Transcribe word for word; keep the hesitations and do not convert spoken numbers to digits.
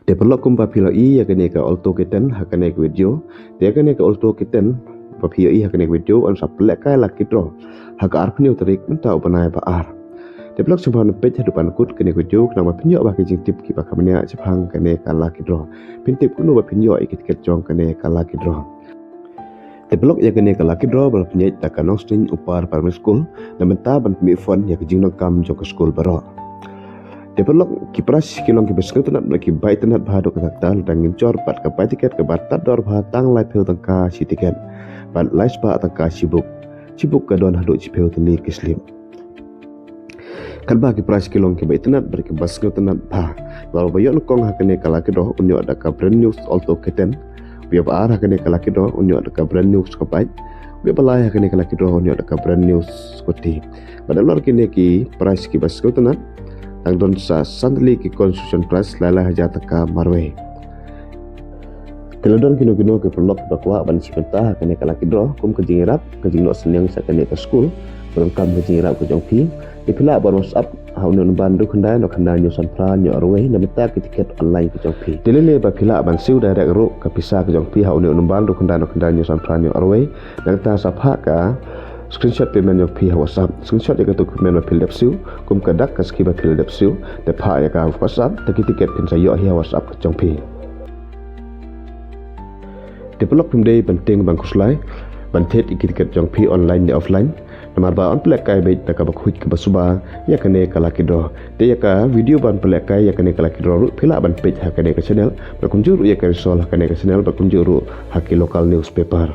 Te paralok, kumba phi la ïohi ïa kane ka Alto K ten ha kane ka video. Te ïa kane ka Alto K ten ba phi la ïohi ha kane ka video yn sa pynlehkai lucky draw ha ka arphew tarik mynta u bnai ba ar. Te paralok, sngewbha peit haduh ban kut kane ka video khnang ba phin ïoh ba ki jingtip kiba kham bniah shaphang kane ka lucky draw. Phin tip kumno ba phin ïoh ïa ki tiket jong kane ka lucky draw. Te paralok, ïa kane ka lucky draw ba la pynïaid da ka Nongsneng Upper Primary School, na bynta ban pynmih fund ïa ka jingdonkam jong ka skul baroh. Te paralok, ki prize ki long kiba sngewtynnat bad kiba itynnat bha haduh katta katta, lada ngin jor bad ka bai tiket kaba tad dor bha tang laiphew tyngka shi tiket bad laispah tyngka shi buk. Shi buk ka don haduh shiphew tylli ki slip. Katba ki prize ki long kiba itynnat bad kiba sngewtynnat bha. Uba ïoh nyngkong ha kane ka lucky draw un ïoh da ka brand new Alto K ten. Uba ïoh ba ar ha kane ka lucky draw un ïoh da ka brand new scooty. Uba ïoh ba lai ha kane ka lucky draw un ïoh da ka brand new scooty. Bad halor kine ki prize kiba sngewtynnat, tang don sa san tylli ki consolation prize lai lai hajar tyngka marwei. Te lada don kino kino ki paralok kiba kwah ban shim bynta ha kane ka lucky draw kum ka jingïarap, ka jingnoh synñiang sha kane ka skul, ba donkam ka jingïarap ka jong phi, te phi lah ban WhatsApp ha une u number hynriew khyndai hynñiew san phra hynñiew arwei na bynta ki tiket online ka jong phi. Te lei lei ba phi lah ban siew direct ruh ka pisa ka jong phi ha une u number hynriew khyndai hynñiew san phra hynñiew arwei, nangta sa phah ka screenshot payment jong phi ha WhatsApp. Screenshot ïa kato ka payment ba phi la dep siew, kum ka dak ka sngi ba phi la dep siew, te phah ïa ka ha WhatsApp, te ki tiket phin sa ïoh hi ha WhatsApp ka jong phi. Te paralok, phim dei ban tieng ban khuslai ban thied ïa ki tiket jong phi online ne offline. Namar ba yn pynlehkai beit da kaba khuid kaba suba ïa kane ka lucky draw. Te ïa ka video ban pynlehkai ïa kane ka lucky draw ruh phi lah ban peit ha kane ka channel, bad kumjuh ruh ïa ka result ha kane ka channel, bad kumjuh ruh ha ki local newspaper.